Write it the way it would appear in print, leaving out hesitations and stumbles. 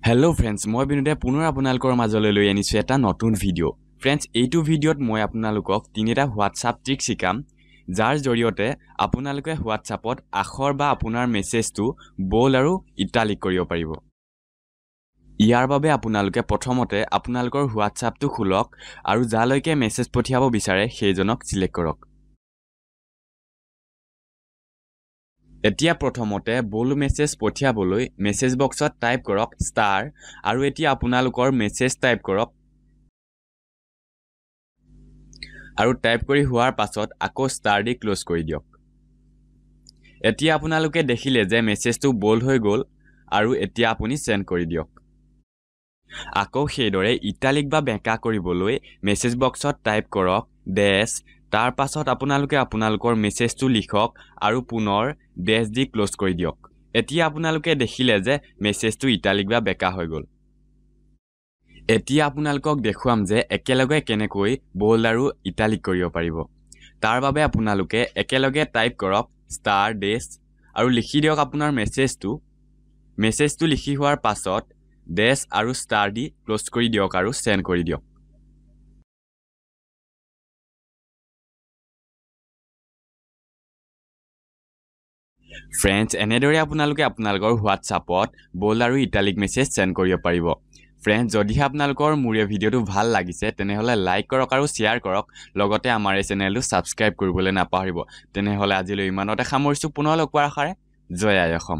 Hello' friends, মই বিনোদে পুনৰ আপোনালোকৰ মাজলৈ লৈ আনিছোঁ এটা নতুন ভিডিঅ'। ফ্ৰেণ্ডছ, এইটো ভিডিঅ'ত মই আপোনালোকক তিনিটা হোৱাটছআপ ট্ৰিক শিকাম, যাৰ জৰিয়তে আপোনালোকে হোৱাটছআপত আখৰ বা আপোনাৰ মেছেজটো ব'ল্ড আৰু ইটালিক কৰিব পাৰিব। ইয়াৰ বাবে আপোনালোকে প্ৰথমতে আপোনালোকৰ হোৱাটছআপটো খোলক আৰু যালৈকে মেছেজ পঠিয়াব বিচাৰে সেইজনক চিলেক্ট কৰক। এতিয়া প্ৰথমতে ব'ল্ড মেছেজ পঠিয়াবলৈ মেছেজ বক্সত টাইপ কৰক ষ্টাৰ আৰু এতিয়া আপোনালোকৰ মেছেজ টাইপ কৰক আৰু টাইপ কৰি হোৱাৰ পাছত আকৌ ষ্টাৰ দি ক্ল'জ কৰি দিয়ক। এতিয়া আপোনালোকে দেখিলে যে মেছেজটো ব'ল্ড হৈ গ'ল আৰু এতিয়া আপুনি চেণ্ড কৰি দিয়ক। আকৌ সেইদৰে ইটালিক বা বেঁকা কৰিবলৈ মেছেজ বক্সত টাইপ কৰক ডেছ, তাৰ পাছত আপোনালোকে আপোনালোকৰ মেছেজটো লিখক আৰু পুনৰ ডেছ দি ক্ল'জ কৰি দিয়ক। এতিয়া আপোনালোকে দেখিলে যে মেছেজটো ইটালিক বা বেঁকা হৈ গ'ল। এতিয়া আপোনালোকক দেখুৱাম যে একেলগে কেনেকৈ ব'ল্ড আৰু ইটালিক কৰিব পাৰিব। তাৰ বাবে আপোনালোকে একেলগে টাইপ কৰক ষ্টাৰ ডেছ আৰু লিখি দিয়ক আপোনাৰ মেছেজটো। মেছেজটো লিখি হোৱাৰ পাছত ডেছ আৰু ষ্টাৰ দি ক্ল'জ কৰি দিয়ক আৰু চেণ্ড কৰি দিয়ক। ফ্ৰেণ্ডছ, এনেদৰে আপোনালোকে আপোনালোকৰ হোৱাটছআপত ব'ল্ড আৰু ইটালিক মেছেজ চেণ্ড কৰিব পাৰিব। ফ্ৰেণ্ডছ, যদিহে আপোনালোকৰ মোৰ এই ভিডিঅ'টো ভাল লাগিছে তেনেহ'লে লাইক কৰক আৰু শ্বেয়াৰ কৰক, লগতে আমাৰ এই চেনেলটো ছাবস্ক্ৰাইব কৰিবলৈ নাপাহৰিব। তেনেহ'লে আজিলৈ ইমানতে সামৰিছোঁ, পুনৰ লগ পোৱাৰ আশাৰে জয় আই অসম।